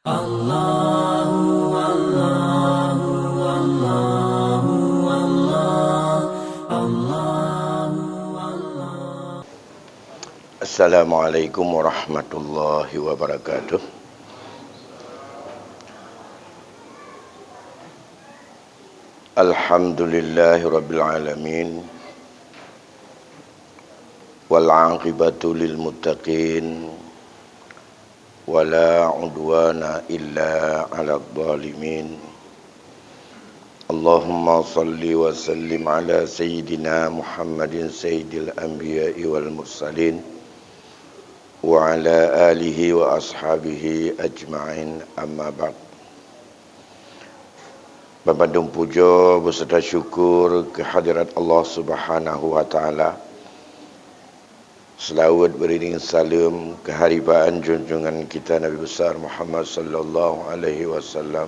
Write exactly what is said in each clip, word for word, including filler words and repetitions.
Allahu, Allahu, Allahu, Allah, Allahu, Allah. Assalamualaikum warahmatullahi wabarakatuh. Alhamdulillahirabbil alamin. Wal aqibatu lil muttaqin. Wa la udwana illa 'alal zalimin. Allahumma shalli wa sallim ala sayyidina Muhammadin sayyidil anbiya'i wal mursalin, wa ala alihi wa ashabihi ajma'in, amma ba'd. Banmandum pujoe beuseuta syukur keuhadirat Allah Subhanahu wa Ta'ala. Seulaweuet beuiring saleuem keuharibaan junjungan kita Nabi Besar Muhammad sallallahu alaihi wasallam,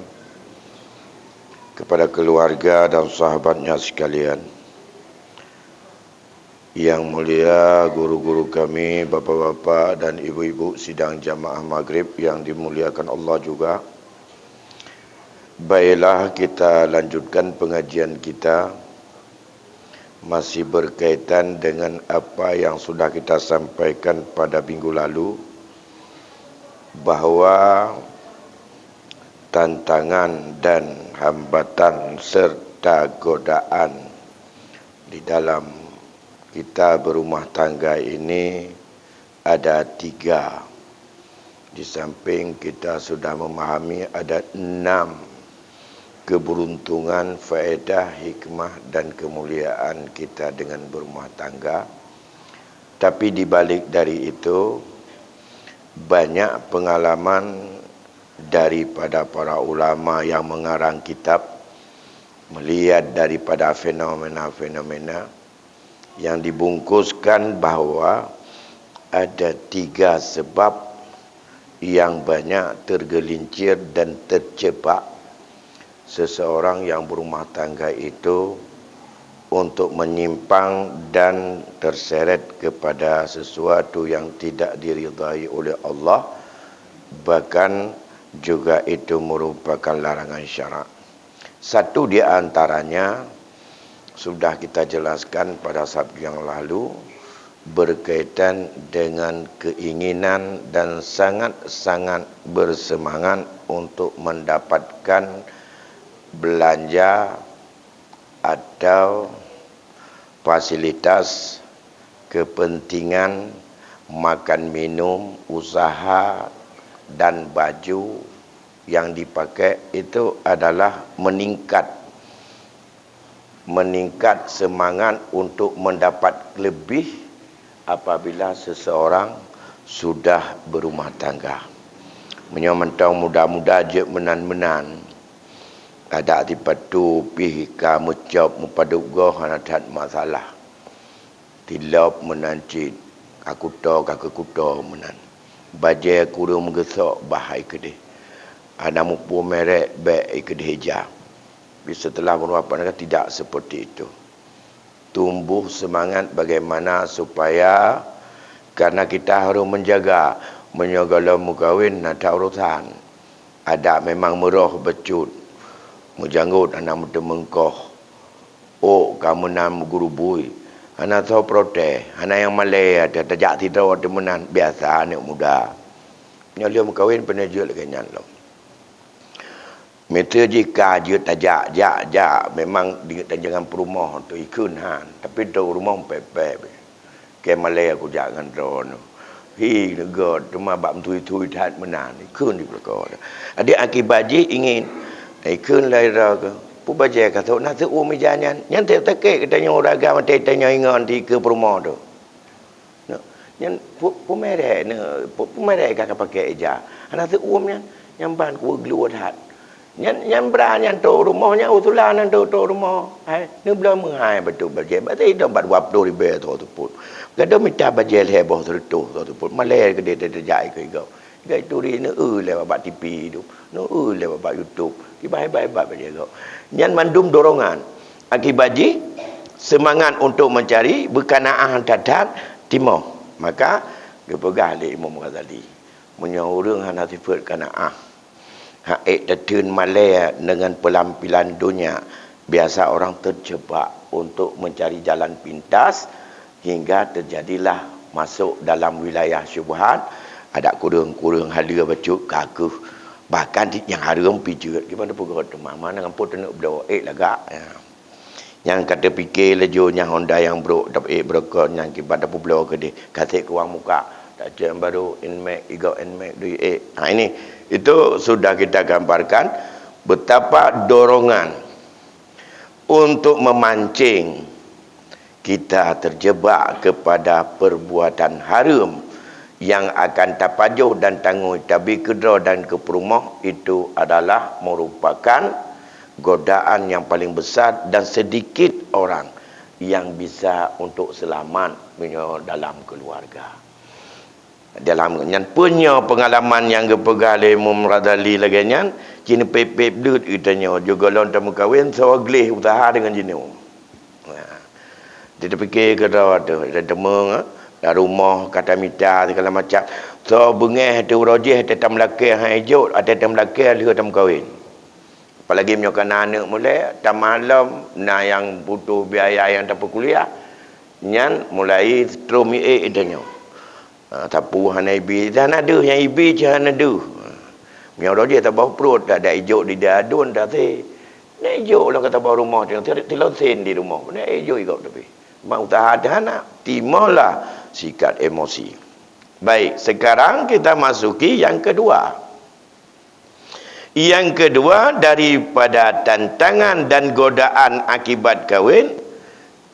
kepada keluarga dan sahabatnya sekalian. Yang mulia guru-guru kami, bapak-bapak dan ibu-ibu sidang jamaah maghrib yang dimuliakan Allah juga. Baiklah, kita lanjutkan pengajian kita. Masih berkaitan dengan apa yang sudah kita sampaikan pada minggu lalu, bahwa tantangan dan hambatan serta godaan di dalam kita berumah tangga ini ada tiga. Di samping kita sudah memahami ada enam keberuntungan, faedah, hikmah, dan kemuliaan kita dengan berumah tangga. Tapi di balik dari itu, banyak pengalaman daripada para ulama yang mengarang kitab, melihat daripada fenomena-fenomena yang dibungkuskan bahwa ada tiga sebab yang banyak tergelincir dan terjebak seseorang yang berumah tangga itu untuk menyimpang dan terseret kepada sesuatu yang tidak diridai oleh Allah, bahkan juga itu merupakan larangan syarak. Satu di antaranya sudah kita jelaskan pada Sabtu yang lalu, berkaitan dengan keinginan dan sangat-sangat bersemangat untuk mendapatkan belanja atau fasilitas kepentingan makan minum, usaha, dan baju yang dipakai itu adalah meningkat, meningkat semangat untuk mendapat lebih apabila seseorang sudah berumah tangga. Meunyoe mantong muda-muda jeuet meunan-meunan, adak sipatu pih ka meucok meupadub goh hana that masalah. Tilop meunan cit, ka kuto ka keukuto meunan. Bajée kureueng meugeusok bah hai keudeh. Hana muphom merek bék hai keudeh ija. Tapi seuteulah beurumah tangga tidak seperti itu. Tumbuh seumangat bagaimana supaya, karena kita harôh meujaga, meunyoe gohlom meukawen na that urosan. Adak memang meuroh bacut, meujanggot hana meuteumeungkoh. Ôk ka meunan meugeurubui, hana soe protes, hana nyang malée, ta-, tajak sidroe teumeunan, biasa aneuk muda. Nyoe lheueh meukawen peuneujeuet lagée nyan lom. Miseue jih ka jeuet tajak, jak, jak, memang di tanjangan peurumoh tu ikheun han, tapi tu rumoh pépé. Kée malée kujak ngon droeneuh. Hi, neugôt, teuma bak meutui-tui that meunan, ikheun di peulako. Adak akibat jih ingin, ikheun lé droe keuh, peue bajée ka sôk na seuuem ija nyan, nyan teutakét geutanyoe ureueng agam maté tanyoe ingon di keu peurumoh tu. Nyan pu-, peumerek ne, pu-, peumerek ka, ka pakai ija. Hana seuuem nyan, nyan ban kuweuglue that. Nyan, nyan bra nyan trok rumoh, nyan usulan nyan trok, trok rumoh. Hai, neubloe meuhai bacut bajée. Bak sidong bak dua ploh ribée tho seupôt. Gadôh mita bajée lhée boh seureutôh tho seupôt. Malée keudeh tajak ikeue gob. Gai turi neu-eu lé bak T V tu. Neu-eu lé bak YouTube. Kiban hebat-hebat bajée gob. Nyan mandum dorongan. Akibat jih, seumangat untuk meucari, beukanaah that-that timoh. Maka, geupeugah lé Imam Ghazali, meunyoe ureuëng hana sifeuet kanaah, Hak ék teuteun malée deungon peulampilan donya, biasa orang terjebak untuk mencari jalan pintas hingga terjadilah masuk dalam wilayah syubhat. Adak kureueng-kureueng haleue bacut ka keuh, bahkan di nyang hareuem pih jeuet. Gimana peugah teuma, mana ngampu teuneuk bloe ék lagak. Ya. Nyang ka teupike laju nyang honda nyang brok, tapi ék beureukoh nyang kiban tapeubloe keudeh, kasek kuang muka. Tacen baru Nmax, igok Nmax dui ék. Ha, ini, itu sudah kita gambarkan betapa dorongan untuk memancing kita terjebak kepada perbuatan haram yang akan tapajoh dan tangui tabi keudroe dan keu peurumoh, itu adalah merupakan godaan yang paling besar dan sedikit orang yang bisa untuk selamat meunyoe dalam keluarga. Dalam nyan pun nyoe peungalaman nyang geupeugah lé Imam Razali lagée nyan, cit neupép-pép deuet geutanyoe, jeuet gohlom tameukawen soe gleh useuha deungon jinoe. Nah, di teupike keudroe teuh, di teumeueng, lam rumoh ka tamita segala macam. Soe beungéh teuh uroe jih, até tameulakée han ijok, até tameulakée lheueh tameukawen. Apalagi meunyoe ka na aneuëk mulai, tamalom na nyang butuh biaya nyang tapeukuliah, nyan mulai strom iék tanyoe. Ha, sapeue hana ibi, hana deuh, nyang ibi cit hana deuh. Ha. Meunyoe uroe jih taboh pruet, dak, dak ijok di adun dak teuh. Na ijok lom ka taboh rumoh, teuh, teuh, teuh lom sen di rumoh. Na ijok igop tapi. Ma useuha teuh hana, timohlah sikat emosi. Baik, sekarang kita masuki yang kedua. Yang kedua daripada tantangan dan godaan akibat kawin,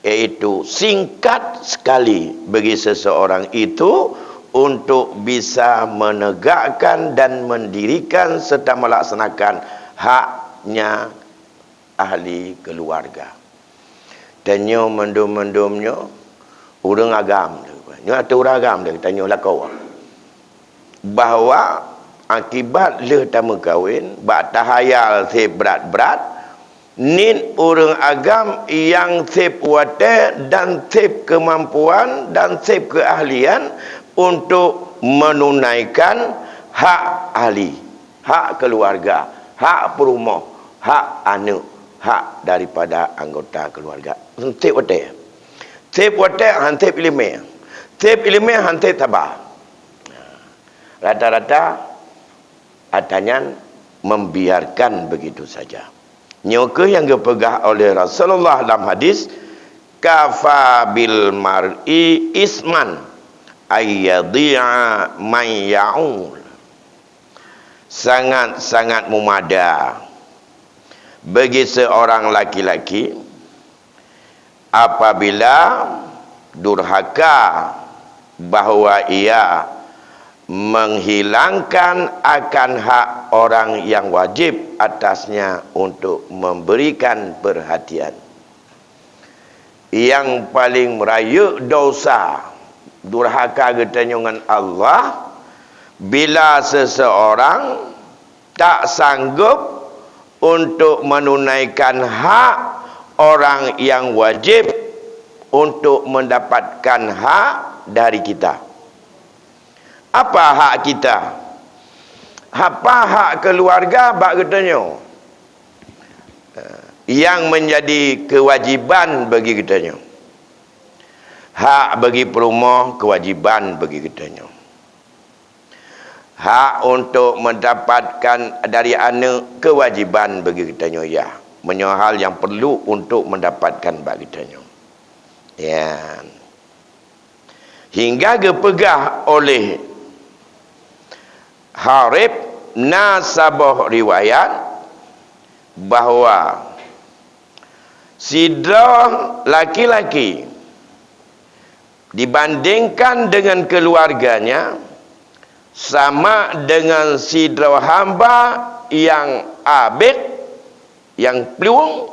yaitu singkat sekali bagi seseorang itu untuk bisa menegakkan dan mendirikan serta melaksanakan haknya ahli keluarga. Tanyoe mandum-mandum nyoe ureuëng agam. Nyoe ateueh ureuëng agam lé tanyoe lakoe. Bahwa akibat lheueh tameukawen, bak tahayal seb brat-brat, niet ureuëng agam nyang seb watée dan seb keumampuan dan seb keuahlian untuk menunaikan hak ahli, hak keuluwarga, hak peurumoh, hak aneuëk, hak daripada anggota keuluwarga. Seb watée. Seb watée han seb iéleumé. Seb iéleumé han seb saba. Rata-rata atra nyan membiarkan begitu saja. Nyoe kheueh nyang geupeugah oleh Rasulullah lam hadis, "Kafa bil mar'i isman ayyadhi'a man ya'ul." Sangat-sangat mumada bagi seorang laki-laki apabila durhaka bahwa ia menghilangkan akan hak orang yang wajib atasnya untuk memberikan perhatian. Nyang paleng rayeuk desya durhaka geutanyoe ngon Allah, bila seseorang tak sanggup untuk menunaikan hak orang yang wajib untuk mendapatkan hak dari kita. Apa hak kita? Apa hak keuluwarga bak geutanyoe? Nyang menjadi keuwajiban bagi geutanyoe. Hak bagi peurumoh keuwajiban bagi geutanyoe. Hak untuk mendapatkan dari aneuëk keuwajiban bagi geutanyoe, ya. Meunyoe hal nyang perlu untuk mendapatkan bak geutanyoe. Ya. Hingga geupeugah oleh Harib, na saboh riwayat bahwa sidroe laki-laki dibandingkan dengan keluarganya sama dengan sidroe hamba yang abéh, yang plueng,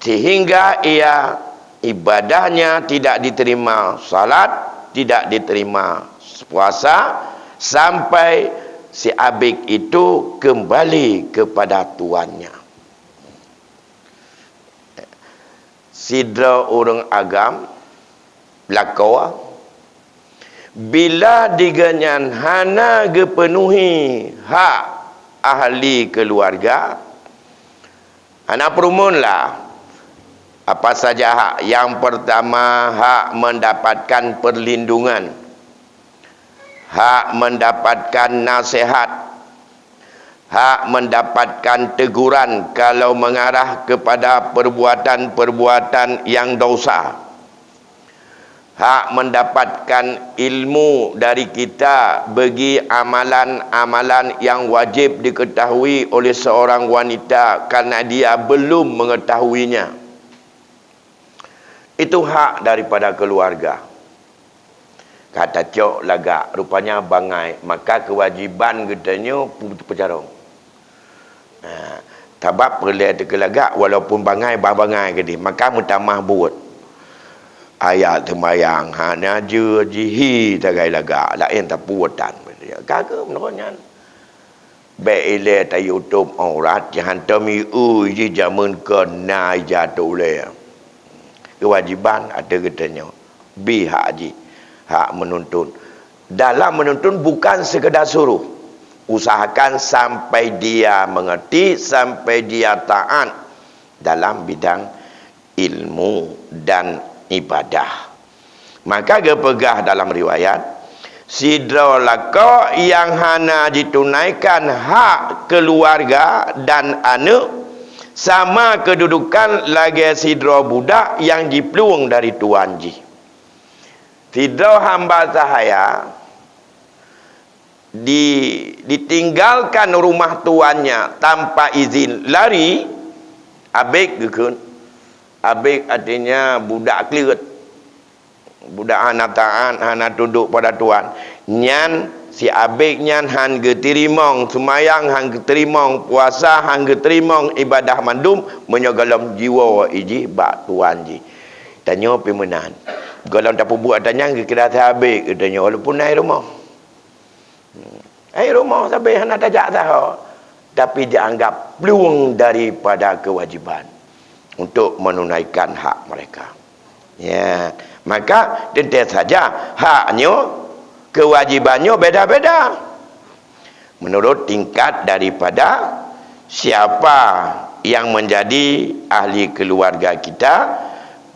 sehingga ia ibadahnya tidak diterima, salat tidak diterima, puasa, sampai si abéh itu kembali kepada tuannya. Sidroe ureuëng agam lakoe, bila digeuhnyan hana geupeunuhi hak ahli keluarga, hana peurumun lah. Apa saja hak? Yang pertama, hak mendapatkan perlindungan, hak mendapatkan nasihat, hak mendapatkan teguran kalau mengarah kepada perbuatan-perbuatan yang dosa, hak mendapatkan ilmu dari kita bagi amalan-amalan yang wajib diketahui oleh seorang wanita karena dia belum mengetahuinya. Itu hak daripada keluarga. Ka tacok lagak, rupanya bangai, maka kewajiban geutanyoe pu-, peucarông. Ha, sabab peureulée teukeulagak, walaupun bangai, ba bangai keudeh, maka meutamah buet. Ayat seumayang hana jeuet jih, hi sagai lagak, laén tapuotan. Ka keuh meunurot nyan. Bék ilée ta-YouTube aurat, hantom ieu jih jameun kon na ija teuh ulée. Keuwajiban ateueh geutanyoe, bi hak jih, hak menuntun. Dalam menuntun bukan sekadar suruh, usahakan sampai dia mengerti, sampai dia taat dalam bidang ilmu dan ibadah. Maka geupeugah dalam riwayat, sidroe lakoe nyang hana jitunaikan hak keuluwarga dan aneuëk sama keududukan lagée sidroe budak nyang jiplueng dari tuan jih. Sidroe hamba sahaya di, ditinggalkan rumah tuannya tanpa izin, lari, abék geukheun. Abék artinya budak kleuet. Budak hana taat, hana tunduk pada tuan. Nyan si abék nyan han geuteurimong seumayang, han geuteurimong puasa, han geuteurimong ibadah mandum meunyoe gohlom jiwoe jih bak tuan jih. Tanyoe pih meunan. Gohlom tapeubuet ata nyan geukira si abék geutanyoe walaupun na i rumoh. Hmm. Hai rumoh sabe hana tajak saho, tapi dianggap plueng daripada kewajiban untuk menunaikan hak mereka. Ya, maka teuntée saja hak nyoe, kewajiban nyoe beda-beda menurut tingkat daripada siapa yang menjadi ahli keluarga kita,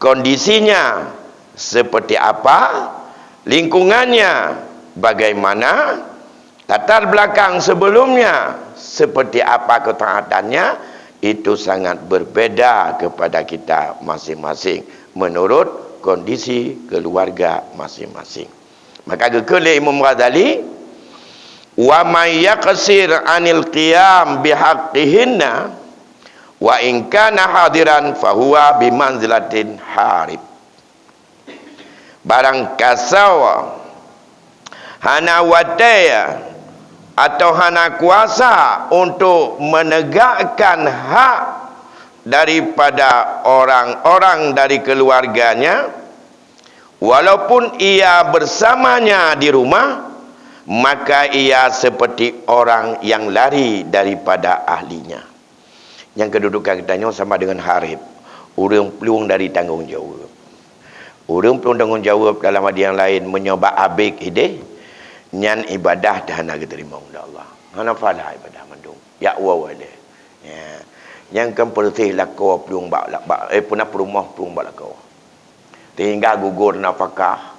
kondisinya seperti apa, lingkungannya bagaimana, latar belakang sebelumnya seperti apa ketaatannya, itu sangat berbeda kepada kita masing-masing menurut kondisi keluarga masing-masing. Maka geukheun lé Imam Ghazali, "Wa may yaqsir anil qiyam bihaqqihinna wa in kana hadiran fahuwa bimanzilatin harib." Barang kasoe hana watée atau hana kuasa untuk menegakkan hak daripada orang-orang dari keluarganya, walaupun ia bersamanya di rumah, maka ia seperti orang yang lari daripada ahlinya. Nyang keududukan geutanyoe sama dengan harib, ureuëng plueng dari tanggong jaweueb. Ureuëng plueng tanggong jaweueb dalam hadis nyang laén meunyoe bak abék ideh, nyan ibadah dah hana geuteurimong lé Allah. Hana pahala ibadah mandum. Jak woe lé. Ya. Nyang kan peureuséh lakoe plueng bak, bak eh peuna peurumoh plueng bak lakoe. Sehingga gugur nafakah,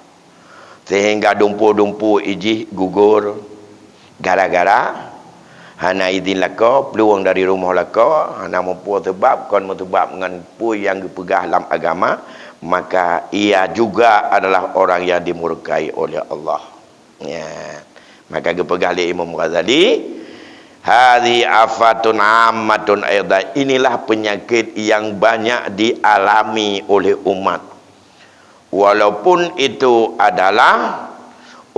sehingga dumpeue-dumpeue ijih gugur gara-gara hana idin lakoe, plueng dari rumoh lakoe, hana muphom seubab, kon meuseubab ngon peue nyang geupeugah lam agama, maka ia juga adalah orang yang dimurkai oleh Allah. Ya. Maka geupeugah lé Imam Ghazali, "Hadhi afatun ammatun aidan." Inilah penyakit yang banyak dialami oleh umat. Walaupun itu adalah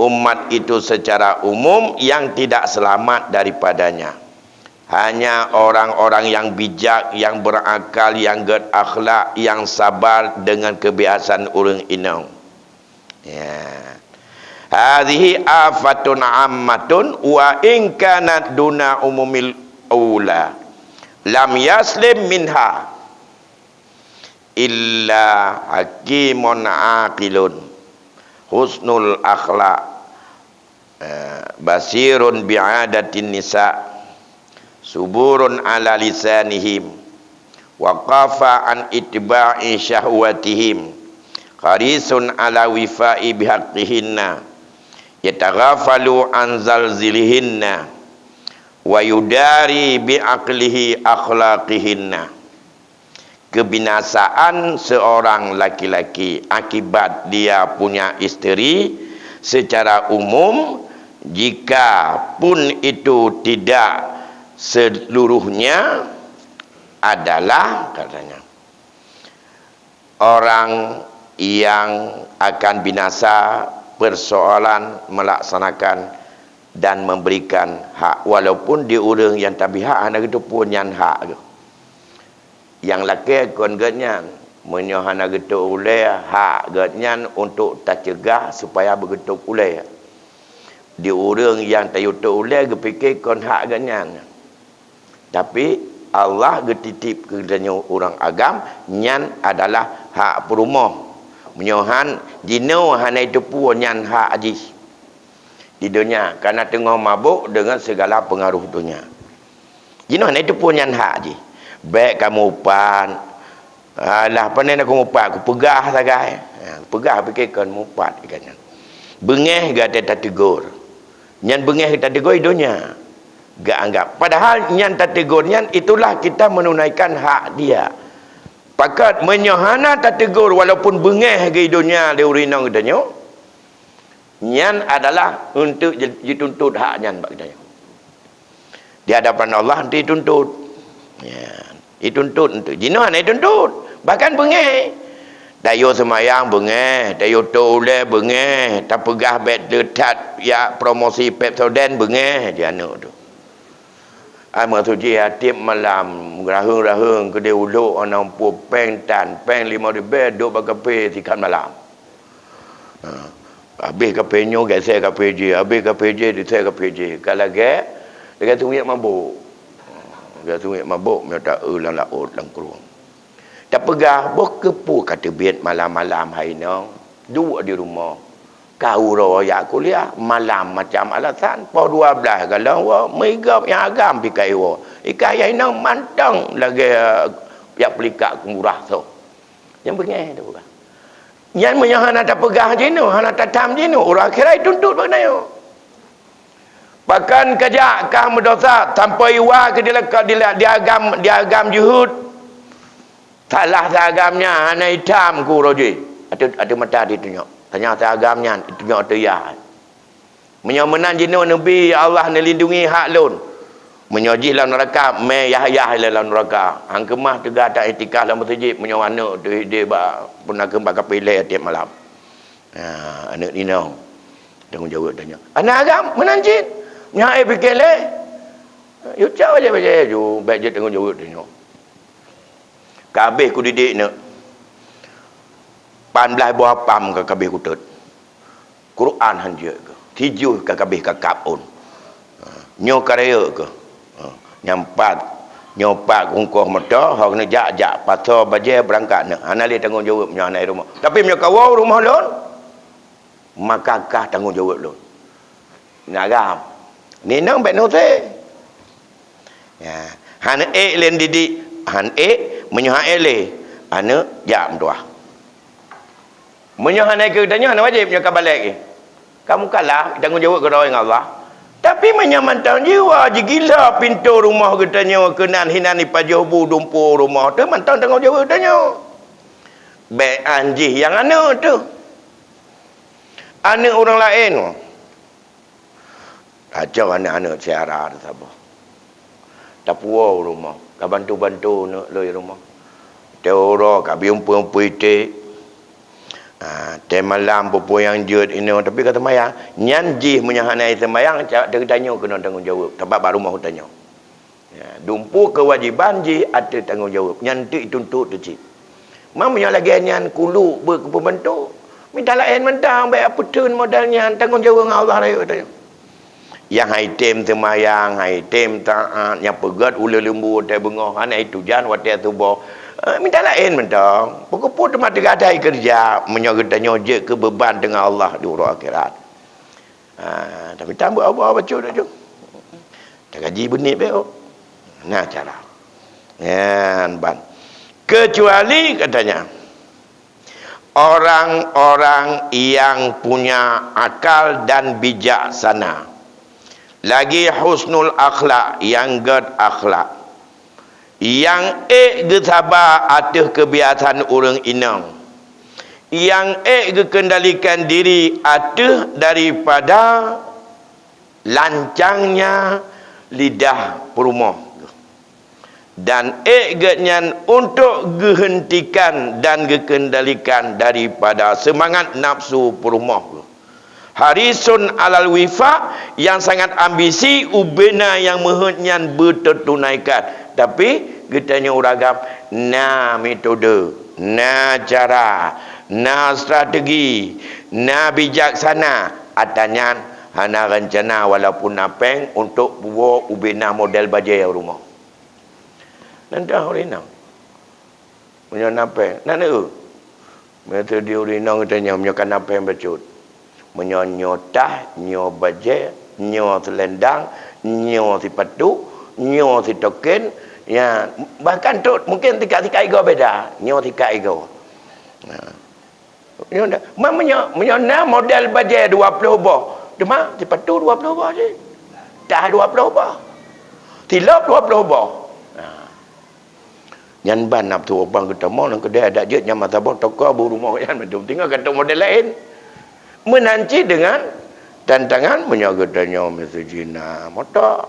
umat itu secara umum yang tidak selamat daripadanya. Hanya orang-orang yang bijak, yang berakal, yang gét akhlak, yang sabar dengan kebiasaan ureuëng inong. Ya. Hadhihi afatun ammatun wa in kanat duna umumil ula. Lam yaslim minha illa hakimun aqilun husnul akhlak, eh, basirun bi'adatin nisa, Suburun ala lisanihim, wa qafa an ittiba'i syahwatihim, harisun ala wifa'i bihaqqihinna, yataghafalu an zalzilihinna, wa yudari bi aqlihi akhlaqihinna. Kebinasaan seorang laki-laki akibat dia punya isteri secara umum, jika pun itu tidak seluruhnya, adalah, katanya, orang yang akan binasa persoalan melaksanakan dan memberikan hak, walaupun di ureuëng nyang tabri hak hana geuteupeue nyan hak geuh. Nyang lakée kon geuhnyan, meunyoe hana geutôp ulée, hak geuhnyan untuk tacegah supaya beugeutôp ulée. Di ureuëng nyang tayue tôp ulée geupike kon hak geuhnyan. Tapi Allah geutitip keu geutanyoe ureuëng agam, nyan adalah hak peurumoh. Meunyoe han, jinoe hana jiteupeue nyan hak jih. Di donya, kana teungoh mabök deungon sigala peungaroh donya. Jinoe hana jiteupeue nyan hak jih. Bék kamu upat. Alah, pane na kamu upat, kupeugah sagai. Ha, peugah pike kon mupat ikan nyan. Beungéh gata tategur. Nyan beungéh gata tegur di donya. Geuanggap. Padahal nyan tategur nyan, itulah kita menunaikan hak dia. Pakat meunyoe hana tategur walaupun beungéh geuh di donya di ureuëng inong geutanyoe, nyan adalah untuk ji-, jituntut hak nyan bak geutanyoe. Di hadapan Allah nanti dituntut. Ya, dituntut untuk. Jinoe hana dituntut. Bahkan beungéh. Tayue seumayang beungéh, tayue tôp ulée beungéh, tapeugah bék teutat ya promosi Pepsodent beungéh, di aneuëk tu. Ai meusuci tieb malam, raheueng-raheueng keudeh ulok hana muphom péng tan, péng limong ribée duek bak kafe sikat malam. Ha. Habéh kafe nyoe, geusée kafe jih. Habéh kafe jih, geusée kafe jih. Ka lagée, lagée sungiek mabök. Lagée sungiek mabök, meunyoe ta-eu lam laôt, lam krueng. Tapeugah, "Boh keupeue ka teubiet malam-malam hai inong? Duek di rumoh. Ka uroe jak kuliah, malam macam alasan. Poh dua blaih galong woe, meuigop nyang agam pih ka iwoe. Ikai hai inong mantong lagée, eh, jak peulikak keumurah soh." Nyang beungéh tapeugah. Nyan meunyoe hana tapeugah jinoe, hana tatam jinoe, uroe akhirat jituntut bak geutanyoe. Pakon kajak kah meudosa, sampoe iwa keu dilakon, dila-, diagam, diagam jeuhet. Salah siagam nyan hana itam keu uroe jih. Ateueh, ateueh mata ditunyok. Tanyong siagam nyan, itunyok ateueh yah. Meunyoe meunan jinoe neubi, "Ya Allah, neulindungi hak lôn." Meunyoe jih lam neuraka, mé yah-yah lé lam neuraka. Han keumah teuga ta-iktikaf lam meuseujid, meunyoe aneuëk teuh ideh bak peunakeue bak kafe lé tieb malam. Ha, aneuëk inong tanggong jaweueb tanyoe. Aneuëk agam, meunan cit. Nyan éh pike lé. Yue cok bajée-bajée ju, bék jeuet tanggong jaweueb tanyoe. Ka habéh kudidik neuëk. Lapan blaih boh apam ka habéh kutot. Quran han jeuet keuh. Sijuh ka habéh kakab ôn. Ha, nyoe ka rayeuk keuh. Ha, nyang pat, nyoe pat kungkoh moto, ho keuneuk jak, jak, pasoe bajée beurangkat neuëk. Hana lé tanggong jaweueb nyoe hana i rumoh. Tapi meunyoe ka woe u rumoh lôn, maka kah tanggong jaweueb lôn. Nyan agam. Ni nang bék nusé. Ya, han ék lé didik, han ék, meunyoe han ék lé, aneuëk jak meutuah. Meunyoe hana keu geutanyoe hana wajéb, nyoe ka balek. Ka mukallaf, tanggong jaweueb keudroe ngon Allah. Tapi meunyoe mantong jiwoe jigila pintoe rumoh geutanyoe keunan hinan ipajoh bu dumpeue rumoh, teuh mantong tanggong jaweueb geutanyoe. Bék an jih nyang aneuëk teuh. Aneuëk ureuëng laén. Aco aneuëk-aneuëk syedara teuh saboh. Tapuwoe u rumoh, ka bantu-bantu aneuëk lôn i rumoh. Teuh uroe ka bi umpeu-umpeu iték. Ha, teuh malam peue-peue nyang jeuet inoe, tapi ka seumayang. Nyan jih meunyoe hana seumayang, ca-, teuh geutanyoe keunoe tanggong jaweueb, sabab bak rumoh geutanyoe. Ya, dumpeue keuwajiban jih ateueh tanggong jaweueb, nyan teuk ituntut teuh cit. Ma meunyoe lagée nyan kuluk beuet keu peubantu, mita laén mantong bék peuteun modal nyan, tanggong jaweueb ngon Allah rayeuk tanyoe. Nyang hai tem seumayang, hai tem taát, nyang peugét uleue leumbô watée beungoh, hana itujan watée suboh, eh, mita laén mantong. Peue keupeue teuma teugadai keureuja meunyoe geutanyoe jeuet keu beuban teungoh Allah di uroe akhirat. Ha, tapi tambah Allah bacut tu. Tagaji beunit bék, oh. Nah cara. Nyan ban. Kecuali katanya orang-orang yang punya akal dan bijaksana, lagi husnul akhlak, yang gét akhlak, yang ék geusaba ateueh keubiasaan ureuëng inong, yang ék geukendalikan diri ateueh daripada lancangnya lidah peurumoh, dan ék geuh nyan untuk geuhentikan dan geukendalikan daripada seumangat nafsu peurumoh. Harisun alal wifa, yang sangat ambisi ubena nyang meuheuet nyan beuteutunaikan. Tapi geutanyoe ureuëng agam na metode, na cara, na strategi, na bijaksana, ata nyan hana rencana walaupun na péng untuk puwoe ubena model bajée rumoh. Nyan dah ureuëng inong. Meunyoe na péng, na neu. Meunyoe di ureuëng inong geutanyoe, meunyoe ka na péng bacut. Meunyoe nyoe tah, nyoe bajée, nyoe seulendang, nyoe sipatu, nyoe sitoken, ya, bahkan trok mungkin sikat-sikat igoe beda, nyoe sikat igoe. Ha. Nyoe na, ma-, meunyoe, meunyoe na model bajée dua ploh boh, teuma sipatu dua ploh boh cit. Tah dua ploh boh. Silop dua ploh boh. Ha. Nyan ban nafsu ubang geutamong lam keudè adak jeuet nyang masa boh toko bu rumoh nyan mandum. Tinggai ka trok model laén. Meunan cit deungon tantangan meunyoe geutanyoe meuseujina moto.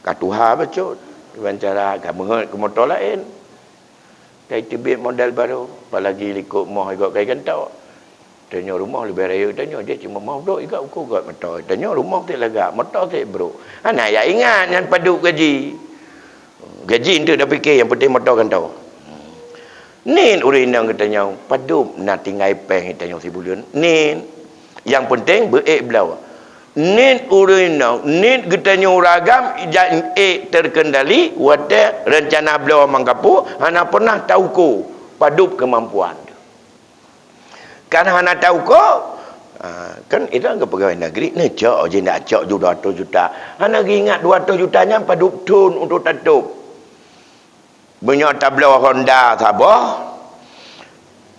Ka tuha bacut. Deungon cara ka meungeut keu moto laén. Ka teubiet model barô, apalagi likot moh igoe kai kantô. Tanyoe rumoh leubeh rayeuk tanyoe, jih cuma moh brok igoe uku göt moto. Tanyoe rumoh teuh lagak, moto teuh brok. Hana ya ingat nyan padub gaji. Gaji enteuk dak pike, nyang penting moto kantô. Nit ureuëng inong geutanyoe padub na tinggai péng tanyoe sibuleuen. Nit. Nyang penting beuék bloe. Nit ureuëng inong, nit geutanyoe ureuëng agam jak ék terkendali watée reuncana bloe mangkapu hana pernah tauko padub keumampuan. Kan hana tauko, ah, kan itu ke pegawai negeri, neucok je nak cok ju dua ratus juta. Hana geuingat dua ratus juta nyan padub thon untuk tatub. Meunyoe tabloe Honda saboh,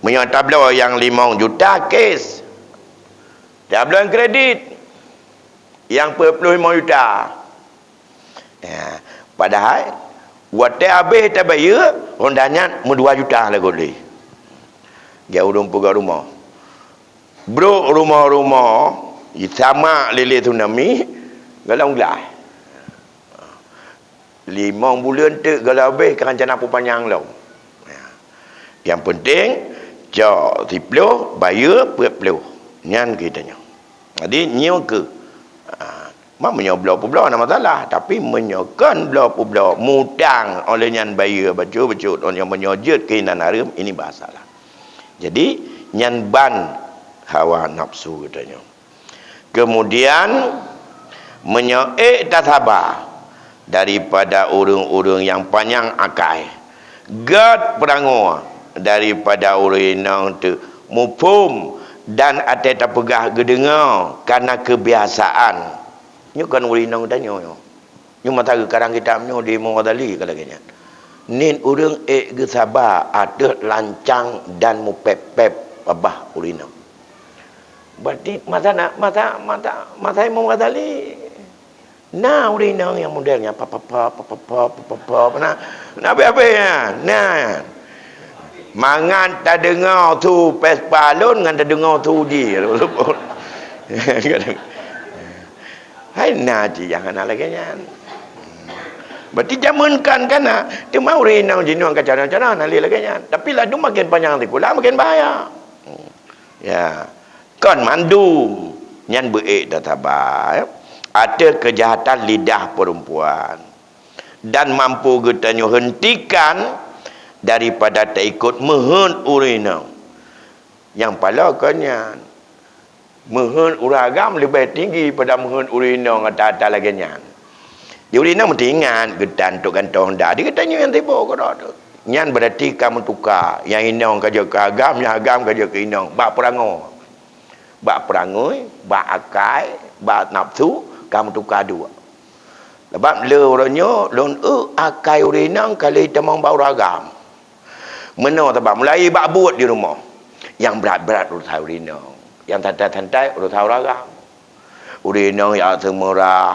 meunyoe tabloe nyang limong juta cash, tabloe nyang kredit nyang peuet ploh limong juta. Ya, padahai watée habéh tabayeue, Honda nyan meudua juta lagoe lé. Geu ureuëng peugah rumoh. Brok rumoh-rumoh, sama lé-lé tsunami, golom glah. Limong buleuen teuk golom habéh ka rencana peupanyang lom. Nyang penting, cok siploh, bayeue peuet ploh. Nyan geutanyoe. Jadi, nyoe keuh, ah, ma meunyoe bloe peubloe hana masalah, tapi meunyoe kon bloe peubloe, mutang, oleh nyan bayeue bacut-bacut, oleh nyan meunyoe jeuet keunan hareuem, ini masalah. Jadi, nyan ban hawa nafsu geutanyoe. Keumudian, meunyoe ék tasaba daripada ureuëng-ureuëng nyang panyang akai, gét peurangoe daripada ureuëng inong teuh muphom dan até tapeugah geudeungoe kana keubiasaan. Nyoe kon ureuëng inong tanyoe nyoe. Nyoe mata geukarang kitab nyoe di Imam Ghazali ka lagée nyan. Nit ureuëng ék geusaba ateueh lancang dan mupép-pép babah ureuëng inong. Berarti masa na, masa, masa, masa Imam Ghazali na ureuëng inong nyang model nyan, pa, pa, pa, na, na habéh-habéh nyan, na. Mangat tadeungoe su Vespa lôn ngon tadeungoe su jih. Hai na cit nyang hana lagée nyan. Berarti jameun kan, kan na, teuma ureuëng inong jinoe ka cara-cara na lé lagée nyan. Tapi ladum makin panyang sikula makin bahaya. Ya. Kon mandum nyan beuék tasaba, ya. Ateueh keujahatan lidah perempuan. Dan mampu geutanyoe hentikan daripada taikot meuheuet ureuëng inong. Nyang paloe kon nyan. Meuheuet ureuëng agam leubeh tinggi pada meuheuet ureuëng inong ata-ata lagée nyan. Di ureuëng inong meusti ingat geutanyoe untuk gantoe Honda, di geutanyoe nyang sibok keudroe tu. Nyan berarti ka meutuka, nyang inong ka jeuet keu agam, nyang agam ka jeuet keu inong, bak peurangoe. Bak peurangui, bak akai, bak nafsu, ka meutuka duek. Sabab lé uroe nyoe lôn eu akai ureueng inong ka lheueh tamong bak ureueng agam. Meunoe sabab mulai bak buet di rumoh. Nyang brat-brat urusan ureueng inong. Nyang santai-santai urusan ureueng agam. Ureueng inong jak seumeurah,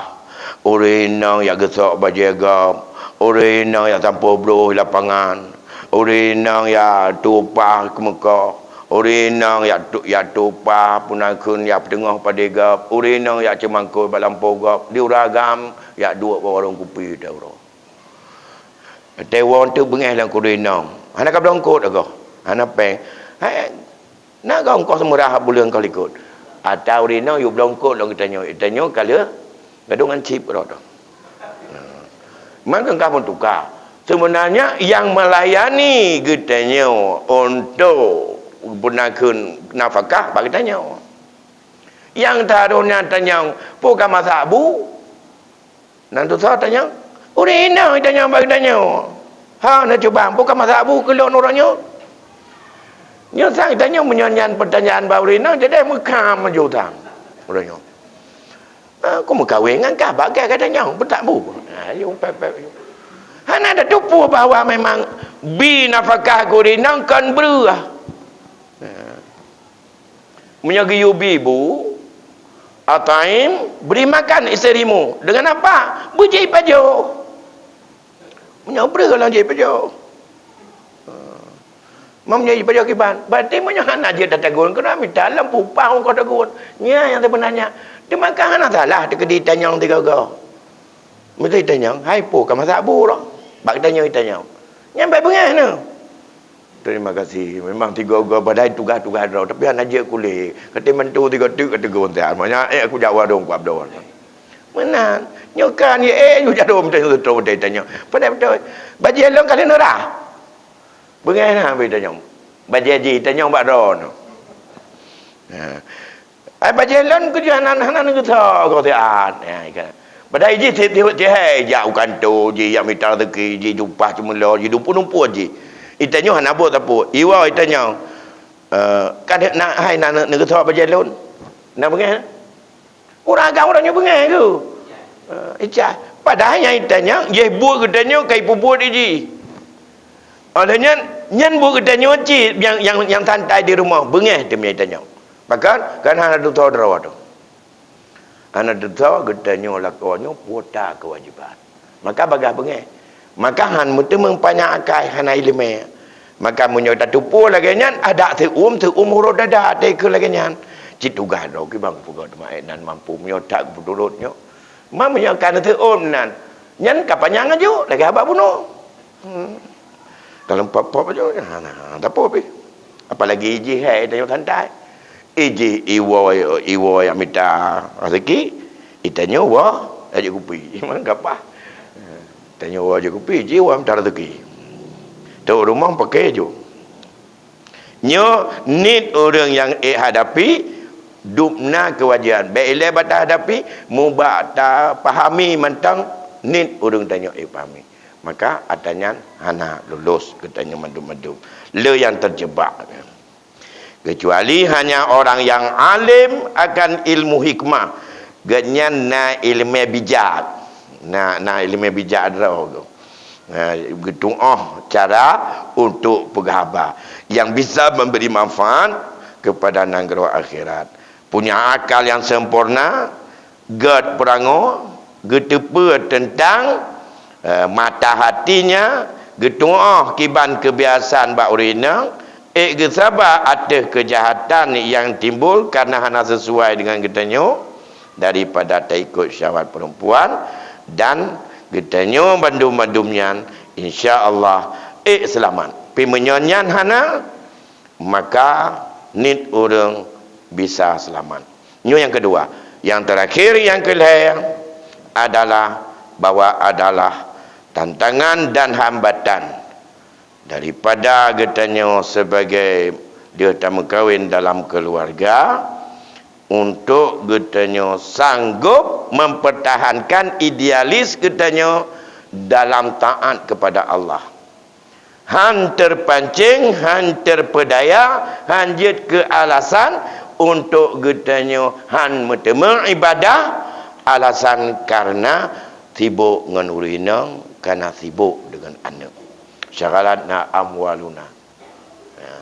ureueng inong jak geusok bajèe gob, ureueng inong jak sampôh broh di lapangan, ureueng inong jak tueng upah keumeukoh, ureueng inong jak tu-, jak tueng upah peunan kheun jak peuteungoh padé gob, ureueng inong jak ceumangkôi bak lampôh gob, di ureueng agam jak duek bak warông kupi teuh uroe. Teuwoe teuk beungèh lam keu ureueng inong. Hana ka bloe eungkôt agoe. Hana péng. Hai, na goe eungkôt seumeurah buleuen ka likôt. Ata ureueng inong yue bloe eungkôt lom geutanyoe. Geutanyoe ka lheueh gadôh ngon cip keudroe. Man keu ka meutuka. Seubeunanya nyang meulayani geutanyoe untuk peunan kheun nafakah bak geutanyoe. Nyang taroh nyan tanyong, peue ka masak bu? Nan tutoe tanyong, ureueng inong tanyong bak geutanyoe. Ha, na cuba, peue ka masak bu keu lôn uroe nyoe? Nyoe sang tanyong meunyoe nyan peutanyaan bak ureueng inong, jadi meukam laju utang. Uroe nyoe. Ha, ku meukawen ngon kah, bak kah ka tanyong, peue tak bu? Ha, yue pep-pep yue. Hana tatupeue bahwa memang bi nafakah keu ureueng inong kon breueh. Ha. Meunyoe geuyue bi bu, at'im, beri makan isterimu. Dengan apa? Beujipajoh. Meunyoe breueh lom jipajoh. Ha. Meunyoe jipajoh kiban, berarti meunyoe hana jeuet tateugôn, keuneuk mita lom peupah ngon teugôn. Nyan nyang seubeunanya. Teuma ka hana salah teukeudi tanyong tiga-tiga. Meusti tanyong, hai peue ka masak bu roh? Bak geutanyoe tanyong. Nyan bèk beungèh neuh. Terima kasih. Memang tiga-tiga padahai tugaih-tugaih droe, tapi hana jeuet kuleh. Katé mantu tiga teuk ka teugôn siat. Maknanya, eh, aku jak warông kuat bloe. Meunan. Nyoe kan, ya, eh, yue jaroe meuteunyoe, beutôi tanyong. Padahai beutôi. Bajèe lôn ka lheueh neurah. Beungèh na bèk tanyong. Bajèe jih tanyong bak droeneuh. Ha. Ai bajèe lôn keu jih hana, hana neugeusoe goe siat. Ya, ikan. Padahai jih tiep-tiep tihai jak u kantô jih, jak mita rezeki jih, jupah ceumeulô jih, dumpue-dumpue jih. Itanyoe hana buet sapeue. Iwoe itanyoe, eh, ka na hai na neugeusoe bajèe lôn. Na beungèh? Ureueng agam uroe nyoe beungèh keu? Eh, ica. Padahai nyang itanyoe, jih buet geutanyoe ka ipeubuet jih. Oleh nyan, nyan buet geutanyoe cit nyang, nyang, nyang santai di rumoh, beungèh teuma itanyoe. Pakon? Kan hana tutoe droe teuh. Hana tutoe geutanyoe lakoe nyoe puta keuwajiban. Maka bagaih beungèh. Maka han meuteumeung panyang akai hana iéleumé. Maka meunyoe tateupeue lagèe nyan, adak seuuem, seuuem uroe dada até keu lagèe nyan. Cit tugaih droe kiban peugah teuma ék nan mampu meunyoe that geupeuturot nyoe. Ma meunyoe ka neuseuuem nan, nyan ka panyang aju lagèe haba bunoe. Hmm. Kalau pop-pop aja, hana, hana tapop pih. Apalagi ijih hai tanyoe santai. Ijih iwoe, iwoe nyang mita rezeki, itanyoe woe aja kupi. Memang gapah. Tanyoe woe aja kupi, ijih woe mita rezeki. Tu rumoh pakai ju. Nyoe niet ureuëng nyang ék hadapi, dubna keuwajiban. Bék ilée bak tahadapi, mubak tapahami mantong niet ureuëng tanyoe ék pahami. Maka atra nyan hana lulus geutanyoe mandum-mandum. Le nyang terjebak. Kecuali hanya orang yang alim akan ilmu hikmah. Geuhnyan na iéleumé bijak. Na, na iéleumé bijak droe. Ha, geutuoh cara untuk peugah haba yang bisa memberi manfaat kepada nanggroe akhirat. Punya akal yang sempurna, gét peurangoe, geuteupeue teuntang, eh, mata hatinya, geutuoh kiban keubiasaan bak ureuëng inong, ék geusaba ateueh keujahatan nyang timbul kareuna hana sisuai deungon geutanyoe, daripada taikot syahwat perempuan, dan geutanyoe bandum-bandum nyan, insya Allah, ék seulamat. Pi meunyoe nyan hana, maka niet ureuëng bisa seulamat. Nyoe nyang keudua. Nyang teurakhir, nyang keulhée adalah bahwa adalah tantangan dan hambatan daripada geutanyoe sebagai deuh tameukawen dalam keuluwarga untuk geutanyoe sanggob mempertahankan idealis geutanyoe dalam taat kepada Allah. Han terpancing, han terpeudaya, han jeuet keu alasan untuk geutanyoe han meuteumé ibadah, alasan kareuna sibok ngon ureuëng inong, kana sibok deungon aneuëk. Syaghalatna amwaluna. Ya.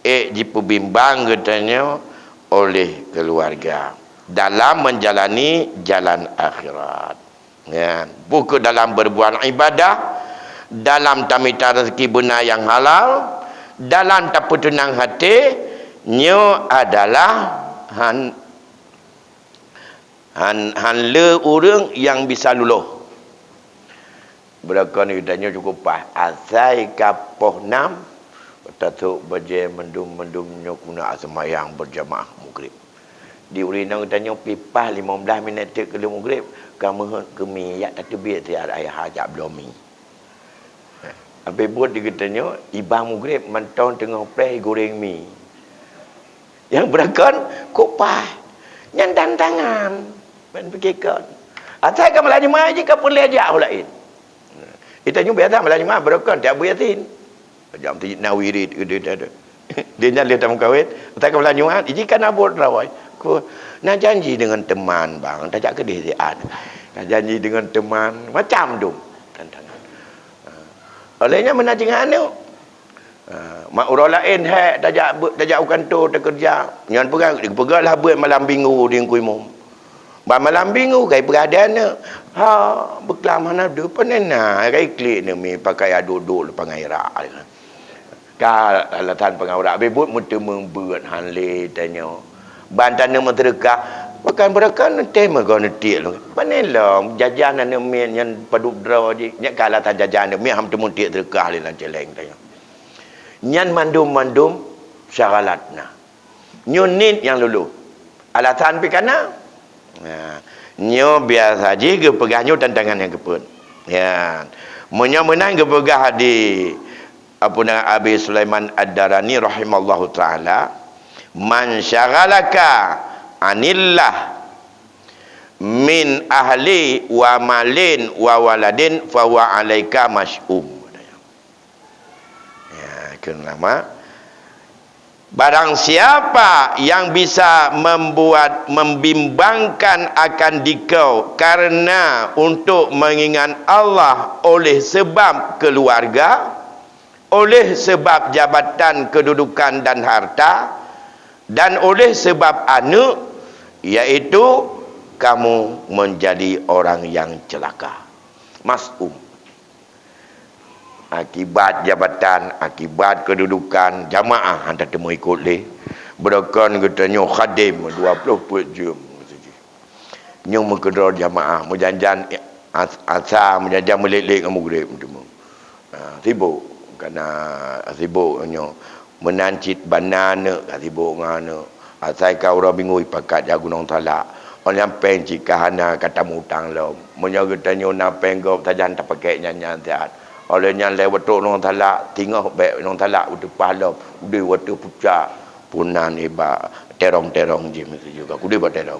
Eh, jipeubimbang geutanyoe oleh keluarga dalam menjalani jalan akhirat. Ya, bukan dalam berbuat ibadah, dalam tamita rezeki beuna nyang halal, dalam tapeuteunang hati, nyoe adalah han, han, han le ureuëng nyang bisa lulôh. Beureukan geutanyoe cukup paih. Asai ka poh nam, tasok bajée mandum-mandum nyoe keuneuk seumayang beujamaah mugrib. Di ureuëng inong geutanyoe pih paih limong blaih minét teuk keu lheueh mugrib, ka meuheuet keu mi, jak tateubiet siat ayah jak bloe mi. Abéh buet di geutanyoe, iba mugrib mantong teungoh preh goreng mi. Nyang beureukan, kok paih. Nyan tantangan. Ban pikirkan. Asai ka malam Jumat jih ka peureulée jak u laén. Geutanyoe biasa malam Jumat beureukan tiap beuet Yasin. Jam ti na wirid, wirid ada. Dia nyan lé tameukawen, asai ka malam Jumat, iji ka na buet rawai. Ku na janji dengan teman, bang, tajak keudeh siat. Na janji dengan teman, macam tu tantangan. Ha. Oleh nyan meunan jih ngon aneuëk. Ha, mak uroe laén hék tajak be-, tajak u kantô teukeureuja. Nyan peugah, peugah lah beuet malam Minggu di Teungku Imum. Ban malam Minggu kai peugah di aneuëk. Ha, beuklam hana deuh panena, kai klik neumi pakai aduk-duk leupah ngon irak. Ka alasan peungaurak, abéh buet meuteumeung beuet han lé tanyoe. Ban taneuk meuseudeukah, bukan beureukan neutem meugon neutiek lom. Pane lom, jajan aneuk miet nyan padub droe jih. Nyan ka alasan jajan aneuk miet han teumeuteuk seudeukah lé lam celeng tanyoe. Nyan mandum-mandum syaghalatna. Nyoe niet nyang lulôh. Alasan pih kana? Nah, nyoe biasa jih geupeugah nyoe tantangan nyang keupeuet. Ya. Meunyoe meunan geupeugah di Abu Na-, Abi Sulaiman Ad-Darani rahimallahu taala, "Man syaghalaka anillah min ahli wa malin wa waladin fahuwa alaika mas'um." Ya, keu nama. Barang siapa yang bisa membuat, membimbangkan akan dikau karena untuk mengingat Allah oleh sebab keluarga, oleh sebab jabatan, kedudukan dan harta, dan oleh sebab aneuk, yaitu kamu menjadi orang yang celaka. Mas'um. Akibat jabatan, akibat kedudukan, jamaah han tateumeuikot lé. Beureukan geutanyoe khadem dua ploh peuet jeuem. Nyoe meukeudroe jamaah, meujanjan as-, asa, meujanjan meulet-let ngon mugreb meuteumé. Ha, sibok. Kana sibok nyoe. Meunan cit bana aneuk ka sibok ngon aneuk. Asai ka uroe Minggu ipakat jak gunong salak. Óh lheueh nyan péng cit ka hana ka tamutang lom. Meunyoe geutanyoe na péng gob sajan tapakèk nyan-nyan siat. Óh lheueh nyan lé watèe gunong salak, singoh bèk gunong salak u teupah lom. Udeh watèe pucak. Peunan iba terong-terong jih meusijuka. Udeh bak terong.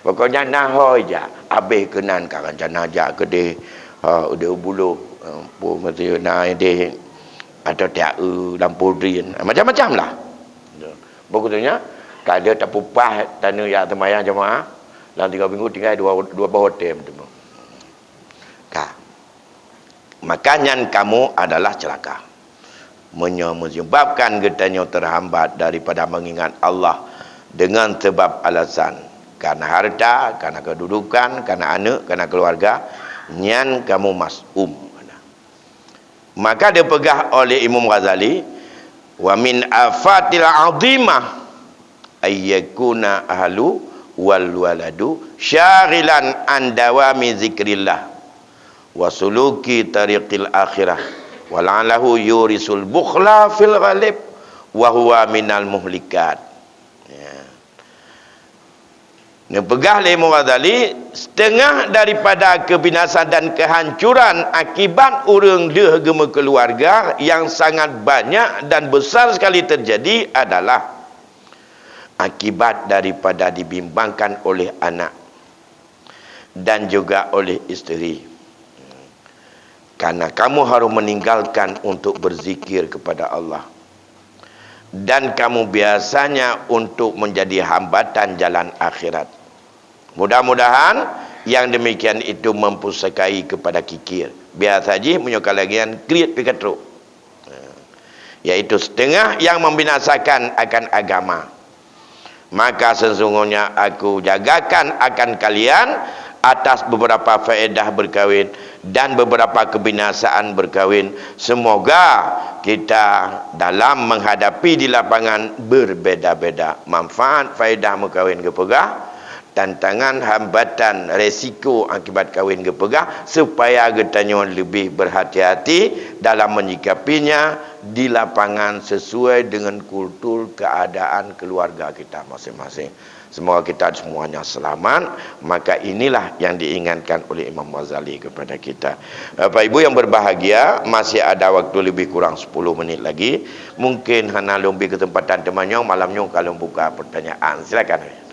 Pokoknya na ho jak. Abéh keunan ka rencana jak keudeh, ha, udeh u Buloh, ha, peue meusieu na ideh. Atau tiak eu lampôh drien. Macam-macam lah. Pokoknya, ka lheueh tapupah taneuk jak seumayang jamaah, lam tiga minggu tinggai dua, dua boh watèe meuteumé. Ka. Maka nyan kamu adalah celaka. Meunyoe menyebabkan geutanyoe terhambat daripada mengingat Allah dengan sebab alasan, karena harta, karena kedudukan, karena aneuk, karena keluarga, nyan kamu mas'um. Maka dipeugah oleh Imam Ghazali, "Wa min afatil azimah ayyakuna ahlu wal waladu syaghilan an dawami zikrillah wa suluki tariqil akhirah, wa la'allahu yurisul bukhla fil ghalib wa huwa minal muhlikat." Ya. Neupeugah lé Imam Ghazali, setengah daripada kebinasaan dan kehancuran akibat ureuëng lheueh geumeukeuluwarga yang sangat banyak dan besar sekali terjadi adalah akibat daripada dibimbangkan oleh anak dan juga oleh isteri. Karena kamu harus meninggalkan untuk berzikir kepada Allah. Dan kamu biasanya untuk menjadi hambatan jalan akhirat. Mudah-mudahan Yang demikian itu mempusakai kepada kikir. Biasa jih meunyoe ka lagèe nyan kriet pih ka trok. Yaitu setengah yang membinasakan akan agama. Maka sesungguhnya aku jagakan akan kalian atas beberapa faedah berkawin dan beberapa kebinasaan berkawin. Semoga kita dalam menghadapi di lapangan berbeda-beda manfaat faedah meukawen geupeugah, tantangan, hambatan, resiko akibat kawin geupeugah, supaya geutanyoe lebih berhati-hati dalam menyikapinya di lapangan sesuai dengan kultur keadaan keluarga kita masing-masing. Semoga kita semuanya selamat. Maka inilah yang diingatkan oleh Imam Ghazali kepada kita. Bapak Ibu yang berbahagia, masih ada waktu lebih kurang sepuluh menit lagi. Mungkin hana lôn bri kesempatan teumanyong, malam nyoe ka lôn buka pertanyaan. Silakan.